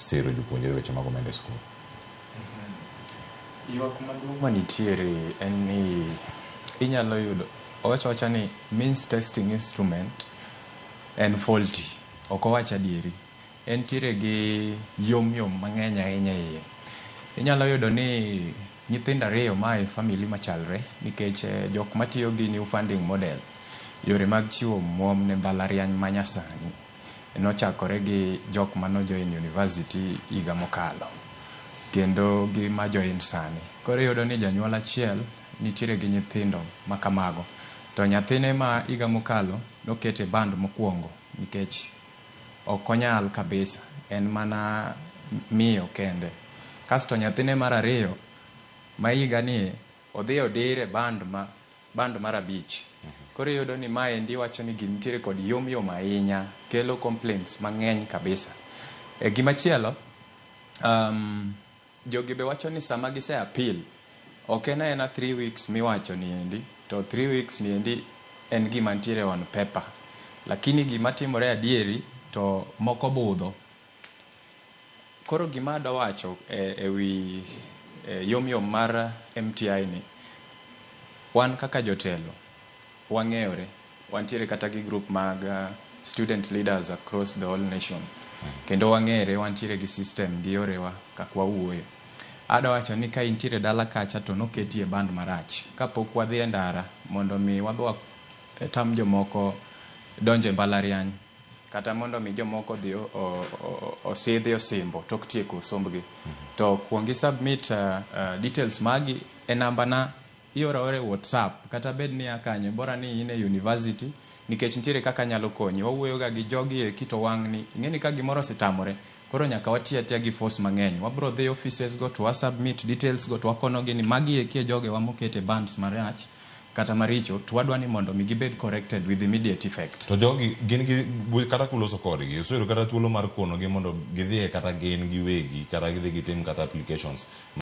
sero jopuonjre weche mag omenda e skul. Ywak maduong' manitiere en ni inyalo yudo owacho awacha ni means testing instrument en faulty. Ok owach adieri. Entiere gi yom yom mang'eny ahinya e iye. Inyalo yudo ni nyithindo ariyo maa e family machalre nikech jok matiyo gi new funding model, yore mag chiwo omuom ne mbalariany manyasani nochakore gi jok mano join university higa mokalo kendo gi ma join sani. Koro iyudo ni janyuol achiel nitiere gi nyithindo makamago to nyathine ma higa mokalo nokete band mokwongo nikech ok onyal kabisa, en mana miyo kende. Kasto nyathine mar ariyo ma higa ni odhi odir e band mar 5. Koro iyudo ni maendi wacho ni gini nitiere kod yom yom ahinya, kelo complaints mang'eny kabisa. E gimachielo, jogi be wacho ni sama gise appeal, ok en aena 3 weeks miwacho niendi, to 3 weeks niendi en gima nitiere on paper. Lakini gima timore adieri to moko budho. Koro gima adwa wacho e wi yom yom mar MTI ni, wan kaka jotelo wang'eyore, wantiere kata gi group mag student leaders across the whole nation. Kendo wang'ere, wantiere gi system gi yorewa kaka wawuoyo. Adwa wacho ni ka intiere dala kacha to noketi e band marach. Kapok wadhi e ndara mondo mi wadhi tam jomoko donjo e mbalariany kata mondo mi jomoko odhi osidhi osimbo tok tieko sombgi. To kuong i submit details magi e namba na ioro aora e WhatsApp kata bed ni a kanye bora ni in e university nikech nitiere kaka anyalo konyi. Wawuoyo ga gi jogi eki to wang' ing'e ni ka gimoro osetamore koro nyaka wati atiya gi force mang'eny. Wabro dhi offices go to wa submit details go to wakonogi ni magi eki e jogewa moket e bands marach kata maricho to wadwa ni mondo mi gibed corrected with immediate effect. To jogi gin gi kata kuloso kodgi useyudo kata thuolo mar konogi mondo gidhiye kata gin giwegi kata gidhi gitim kata applications.